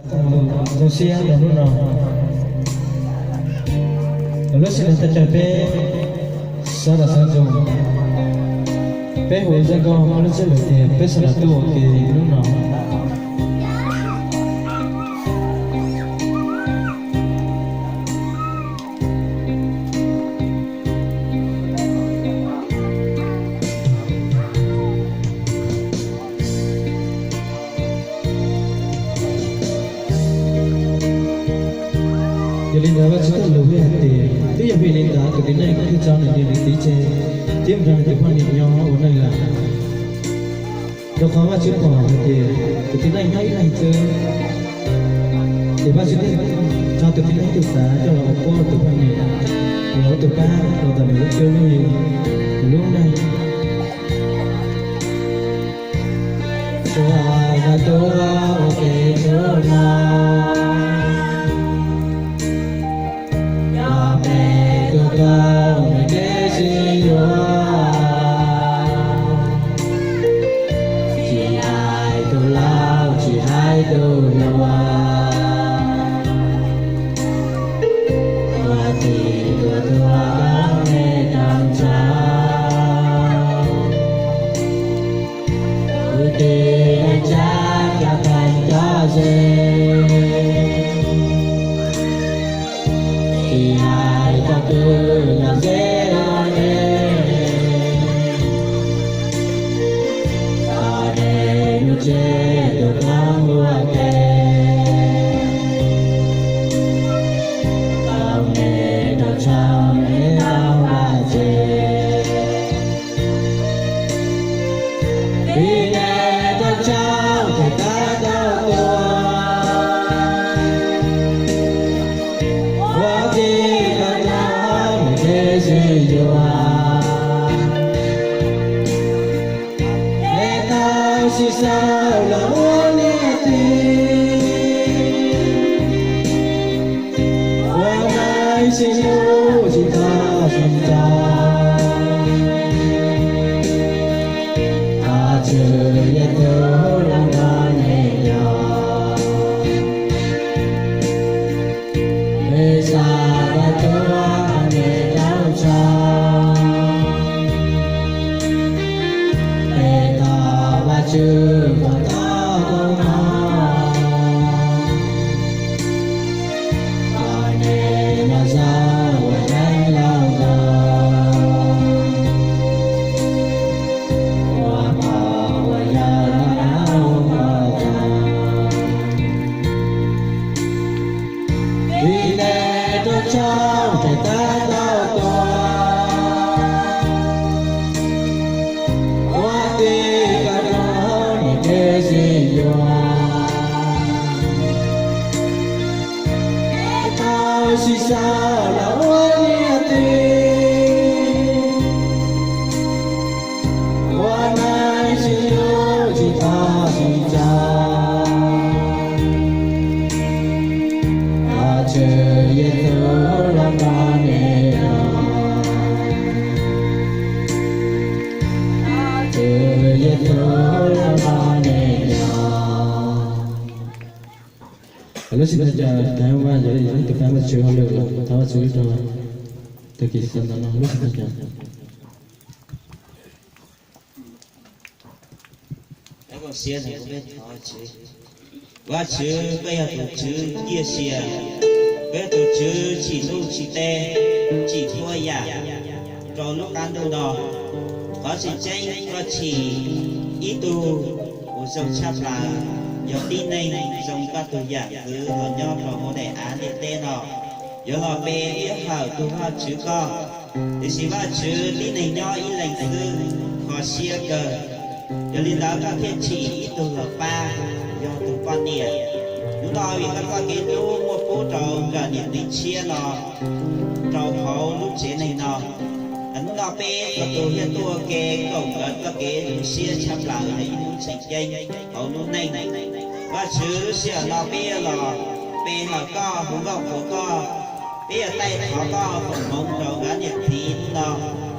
Zoo siab rau hnub no, lub sij hawm thaj chaw peb sawv los sawv ntsug, peb hu zaj nkauj muaj lub ntsiab lus tias peb sawv daws tuaj ua ke hnub no. Yog li ntawd Vajtswv txoj lus hais tias, twb yog vim li ntawd tus txiv neej thiaj tso nws niam nws txiv tseg thiab mus nrog nws tus poj niam nyob ua neej lawm. Rau qhov Vajtswv pom hais tias tus txiv neej nyob ib leeg xwb, ces Vajtswv thiaj tso tus txiv neej tus tav coj los ua puab tus poj niam, los ua tus pab rau ntawm nws lub cuab lub yig, nws lub neej. Tsuas yog tuaj ua ke hnub no, yog peb tuaj koom nws kev sib yuav, tsis hais tus laus tsis hais tus hluas, ua txij tuaj tuaj koob neb rooj tsaug. Kwv tij neej tsa cov pheej cov ze, tsis hais cov twg los ze los ze, thov neb nyob ze tus koob ua ke, koob neb rooj tsaug neb tau vaj tse. Vim neb rooj tsaug peb tab tom tuaj, ua txij tuaj nrog nws kev sib yuav, neb tau sib xav los ua niam txiv, ua neej sib hlub tsis txhob sib ntxo. Thov Tswv Yexus los nrog neb nyob, peb sawv daws tuaj neb rooj tsaug, peb thov Vajtswv kom tau koob hmoov, kom neb nyob zoo ua neej laus nkaus, ua pog ua yawg noj qab nyob zoo. Vim neb rooj tsaug peb tab tom tuaj, ua txij tuaj nrog nws kev sib yuav, neb tau sib xav los ua niam txiv, ua neej sib hlub tsis txhob sib ntxo. Thov Tswv Yexus los nrog neb nyob, Tswv Yexus los nrog neb nyob. Lub sij hawm no thov Vaj, yog ib tug pab Vajtswv hauj lwm los thov Vajtswv rau tag kis xaus ntawm no lub sij hawm no. Vajtswv, koj yog tus Tswv ciaj sia, koj yog tus Tswv tsim nuj tsim teb, tsim txhua yam rau lub qab ntuj no. Qhov tseem ceeb koj tsim ib tug uas zoo tshaj plaws, yog tib neeg zoo koj tus yam ntxwv los nyob rau hauv daim av ntiaj teb no. Yuav los pe sij hawm tus Vajtswv koj, tiam sis Vajtswv tib neeg nyob ib leeg xwb, kho siab kawg. Yog li ntawd koj thiaj tsim ib tug los pab, yog tus poj niam. Hnub no vim koj txoj kev hlub muaj pub rau nkawm niam txiv tshiab no rau hauv lub tsev neeg no. Hnub no peb txhua tus thiaj tuaj ua ke koom nkawd txoj kev zoo siab tshaj plaws yog ib hnub tseem ceeb hauv lub neej. Vajtswv, lub sij hawm no peb yuav los pe hawm koj, hu nkauj qhuas koj, peb yuav taij thov koj foom hmoov rau nkawd niam txiv hnub no.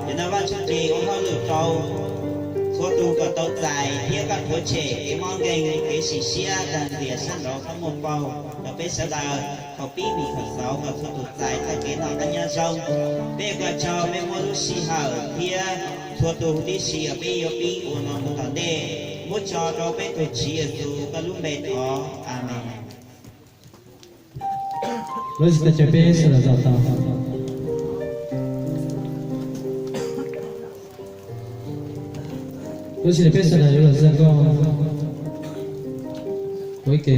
Yog no Vajtswv ces ua hauj lwm rau txhua Txhua tus kom tau txais thiab koj rhuav tshem kev mob nkeeg, kev sim siab, dag ntxias sab nraud koj muaj paug rau peb sawv daws. Thaum pib vim thaum xaus kom txhua tus txais txoj kev noj qab nyob zoo. Peb ua koj tsaug, peb muab lub sij hawm thiab txhua tus tib si uas peb yuav pib ua no mus tom ntej, muab tso rau peb tus Tswv Yexus koj lub npe thov, Amees. Lub sij hawm peb sawv daws to taub, lub sij hawm peb sawv daws yuav los zoo nkauj ua ib ke.